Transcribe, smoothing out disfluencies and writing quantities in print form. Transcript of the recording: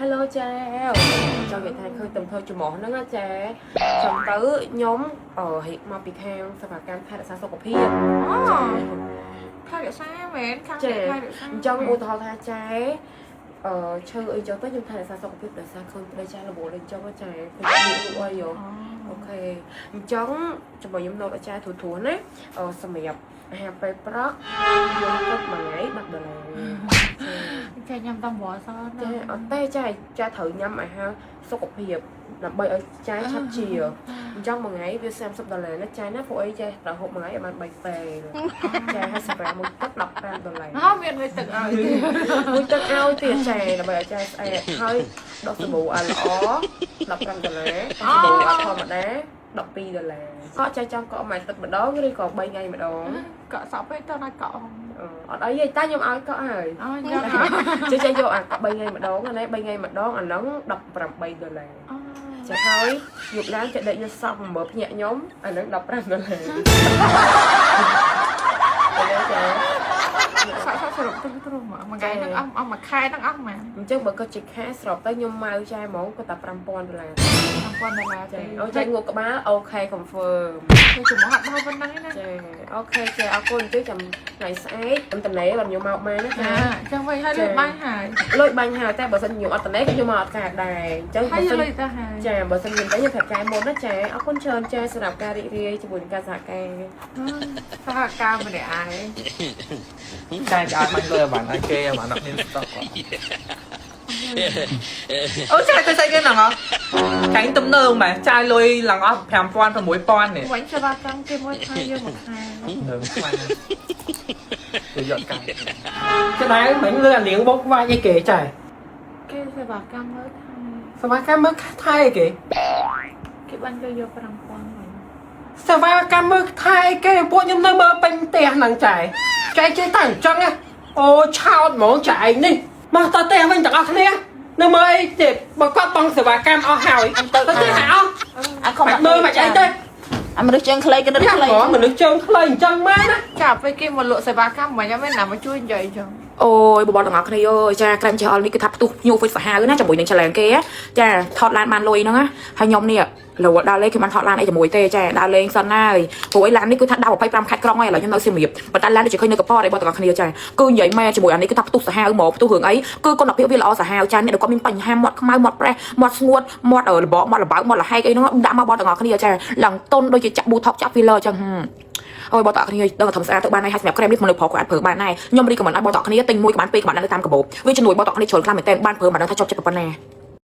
Hello ចាចង់និយាយថាឃើញតំធ្វើច្រមុះហ្នឹងណាចាចង់ទៅខ្ញុំអឺហិមកពីខាងសេវាកម្មថែរក្សាសុខភាព អូ ចា ថែរក្សាមែនខាង ចា អ្នកថែរក្សា អញ្ចឹងឧទាហរណ៍ថាចែអឺឈើអីចឹងទៅខ្ញុំថែរក្សាសុខភាពដោយសារឃើញប្តីចារវល់អីចឹងចាឃើញលក់លក់អីយោ OK អញ្ចឹងជាមួយខ្ញុំ note អាចារ្យធូរធូរណាអឺសម្រាប់អាហារពេលព្រឹកយើងគិតមួយថ្ងៃ10ដុល្លារ ចាញ៉ាំតាមវល់សន ចាអត់ទេចាចាត្រូវញ៉ាំអាហារសុខភាពដើម្បីឲ្យចាឆាប់ជាអញ្ចឹងមួយថ្ងៃវា30ដុល្លារណាចាណាព្រោះអីចាត្រូវហូបមួយថ្ងៃឲ្យបាន3ពេលចាហើយសម្រាប់មួយទឹក15ដុល្លារ ហ៎មានមួយទឹកឲ្យទៀត មួយទឹកឲ្យទៀតចាដើម្បីឲ្យចាស្អាតហើយដុសសាប៊ូឲ្យល្អ15ដុល្លារសាប៊ូឲ្យធម្មតា12ដុល្លារកក់ចាចង់កក់មួយទឹកម្ដងឬក៏3ថ្ងៃម្ដង កក់សក់ពេកតើណាកក់ អត់អីទេតែខ្ញុំឲ្យកក់ហើយ អូញ៉ាំ ចេះចេះយកអាកក់3ថ្ងៃម្ដងអានេះ3ថ្ងៃម្ដងអាហ្នឹង18ដុល្លារចាហើយយប់ឡើងចេះដេកយកសក់7ភ្ញាក់ខ្ញុំអាហ្នឹង15ដុល្លារចា សក់សក់សរុបទ្រុំមួយថ្ងៃហ្នឹងអស់អស់មួយខែហ្នឹងអស់ហ្មង អញ្ចឹងបើគាត់ជាខែស្របទៅខ្ញុំម៉ៅចែហ្មងគាត់តែ5000ដុល្លារ 5000ដុល្លារ ចាអូចាងក់ក្បាល OK confirm គឺចំហត់មកប៉ុណ្ណឹងណា ចា OK ចាអរគុណអញ្ចឹងចាំថ្ងៃស្អែកខ្ញុំតំណេបើខ្ញុំមកបានណា ចា ចា អញ្ចឹងវិញហើយលុយបាញ់ហើយ លុយបាញ់ហើយតែបើសិនខ្ញុំអត់តំណេខ្ញុំមកអត់កើតដែរអញ្ចឹង ហើយ បើសិន លុយទៅហើយ ចាបើសិនខ្ញុំទៅខ្ញុំប្រាប់កែមុនណាចាអរគុណច្រើនចាសម្រាប់ការរីករាយជាមួយនឹងការសហការ សហការម្នាក់ឯង ចាយឲ្យបាញ់លុយឲ្យបានឲ្យគេឲ្យបានអត់មានស្តុកអូចាយទៅស្អីគេហ្នឹងហ៎ចាញ់ទំនើងមែនចាយលុយឡើងអស់5000 6000នេះ វិញសេវាកម្មគេមួយខែយើងមួយខែ នឹងខ្លាំងទៅយកកាយ ចដៅមិញលើអាលៀងបុកវាយអីគេចា គេសេវាកម្មមើលថែ សេវាកម្មមើលថែអីគេ គេបាញ់លុយយក5000វិញ សេវាកម្មមើលថែអីគេពួកខ្ញុំនៅមើលពេញផ្ទះហ្នឹងចែចែចេះតែអញ្ចឹងណាអូឆោតហ្មងចែឯងនេះមកតផ្ទះវិញទាំងអស់គ្នានៅមើលអីទេបើគាត់បងសេវាកម្មអស់ហើយទៅផ្ទះអស់ អាខំ បាច់មើលបាច់អីទេ អាមនុស្សជើងខ្លីក៏នឹក យ៉ា ខ្លី ហ្មងមនុស្សជើងខ្លីអញ្ចឹងមែនណា ចាប់ពេលគេមកលក់សេវាកម្មមិនយ៉ាងណាមកជួយនិយាយចឹង អូយបបរទាំងអស់គ្នាអើយចាក្រែមចេះអល់នេះគឺថាផ្ទុះញូហ្វិតសាហាវណាជាមួយនឹងឆាឡែងគេចាថតឡានបានលុយហ្នឹងណាហើយខ្ញុំនេះរវល់ដើរលេងខ្ញុំបានថតឡានអីជាមួយទេចាដើរលេងសិនហើយព្រោះអីឡាននេះគឺថាដល់25ខេត្តក្រុងហើយឥឡូវខ្ញុំនៅសៀមរាបប៉ុន្តែឡានដូចជាឃើញនៅកប៉តអីបងទាំងអស់គ្នាចាគឺនិយាយម៉ែជាមួយអានេះគឺថាផ្ទុះសាហាវហ្មងផ្ទុះរឿងអីគឺគុណភាពវាល្អសាហាវចាអ្នកដែលគាត់មានបញ្ហាមាត់ខ្មៅមាត់ប្រេះមាត់ស្ងួតមាត់របកមាត់លបើកមាត់លហែកអីហ្នឹងដាក់មកបងទាំងអស់គ្នាចាឡើងតុនដូចជាចាក់ប៊ូថុកចាក់ filler ចឹងអូយបងតអគ្នាដឹងតែធំស្អាតទៅបានហើយសម្រាប់ក្រែមនេះមនុស្សប្រុសក៏អាចប្រើបានដែរខ្ញុំរីកមិនឲ្យបងតអគ្នាទិញមួយក៏បានពីរក៏បានដែរនៅតាមកាបូបវាជំនួយបងតអគ្នាច្រើនខ្លាំងមែនទែនបានប្រើមិនដឹងថាជាប់ចិត្តប៉ុណ្ណា